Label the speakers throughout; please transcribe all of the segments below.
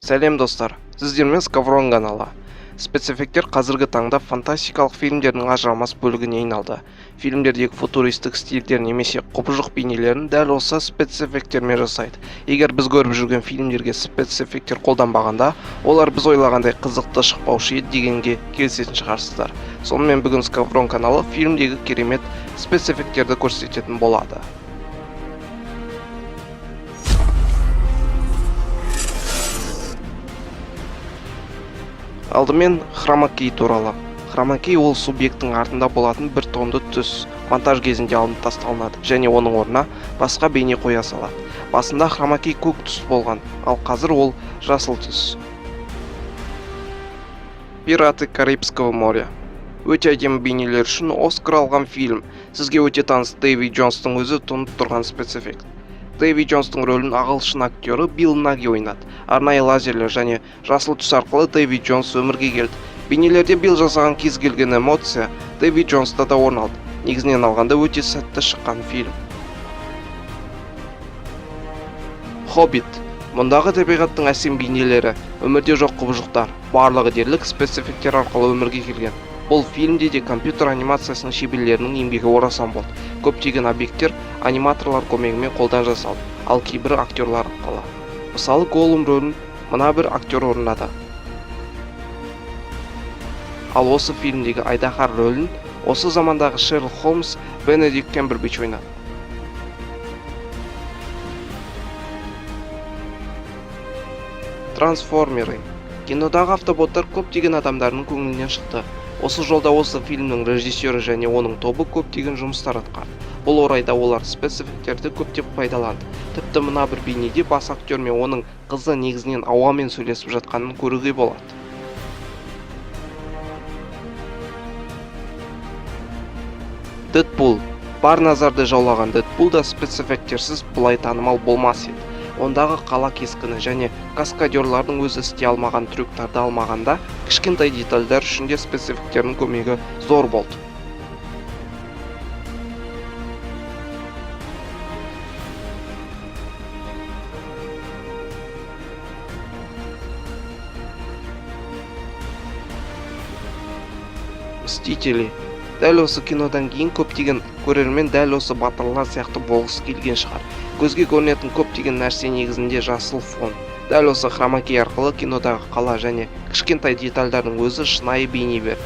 Speaker 1: Сәлем, достар! Сіздермен Скаврон каналы. Спецэффекттер қазіргі таңда фантастикалық фильмдердің ажырамас бөлігіне айналды. Фильмдердегі футуристік стильдер немесе құбыжық бейнелерін дәл осы спецэффекттермен жасайды. Егер біз көріп жүрген фильмдерге спецэффекттер қолданбағанда, олар біз ойлағандай қызықты шықпаушы еді дегенге келісетін шығарсыздар. Сонымен, бүгін Скаврон каналы фильмдегі керемет спецэффекттерді көрсететін болады. Алдымен хромакей туралы. Хромакей — ол субъекттің артында болатын бір тонды түс. Монтаж кезінде алынып тасталынады және оның орнына басқа бейне қоя салады. Басында хромакей көк түс болған, ал қазір ол жасыл түс. «Пираты Карибского моря» — өте әдемі бейнелер үшін Оскар алған фильм. Сізге өте таныс Дэви Джонстың өзі тұнып тұрған спецэффект. Дэви Джонстың рөлін ағылшын актері Билл Наги ойнады. Арнайы лазерлер және жасыл түс арқылы Дэви Джонс өмірге келді. Бейнелерде Билл жасаған кез келген эмоция Дэви Джонста да орын алды. Негізінен алғанда, өте сәтті шыққан фильм. «Хоббит». Мұндағы табиғаттың әсем бейнелері, өмірде жоқ құбыжықтар — барлығы дерлік спецэффекттер арқылы өмірге келген. Бұл фильмде де компьютер анимациясының шеберлерінің еңбегі орасан болды. Көптеген объекттер аниматорлар көмегімен қолдан жасалды, ал кейбірі актерлар арқылы. Мысалы, Голлум рөлін мына бір актер орындады. Ал осы фильмдегі айдаһар рөлін осы замандағы Шерлок Холмс Бенедикт Кембербэтч ойнады. «Трансформеры». Кинодағы автоботтар көптеген адамдардың көңілінен шықты. Осы жолда осы фильмнің режиссері және оның тобы көптеген жұмыстар атқарды. Бұл орайда олар спецэффекттерді көптеп пайдаланды. Тіпті мына бір бейнеде бас актер мен оның қызы негізінен ауамен сөйлесіп жатқанын көруге болады. «Дэдпул». Бар назарды жаулаған Дэдпул да спецэффекттерсіз бұлай танымал болмас еді. Ондағы қала кескіні және каскадерлардың өзі істей алмаған трюктарды алмағанда, кішкентай детальдар үшін де спецэффекттердің көмегі зор болды. «Мстители». Дәл осы кинодан кейін көптеген көрермен дәл осы батырлар сияқты болғысы келген шығар. Көзге көрінетін көптеген нәрсе негізінде жасыл фон. Дәл осы хромакей арқылы кинодағы қала және кішкентай детальдардың өзі шынайы бейне берді.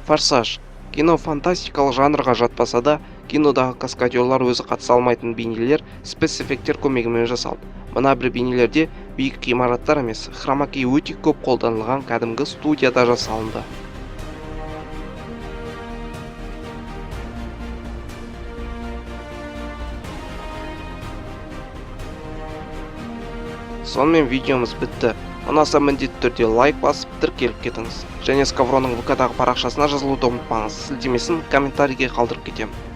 Speaker 1: «Форсаж». Кино фантастикалық жанрға жатпаса да, кинодағы каскадерлар өзі қатыса алмайтын бейнелер спецэффекттер көмегімен жасалды. Мына бір бейнелерде биік ғимараттар емес, хромакей өте көп қолданылған кәдімгі студияда жасалынды. Сонымен, видеомыз бітті. Ұнаса, міндетті түрде лайк басып, тіркеліп кетіңіз және Скавронның ВК-дағы парақшасына жазылуды ұмытпаңыз. Сілтемесін комментарийге қалдырып кетемін.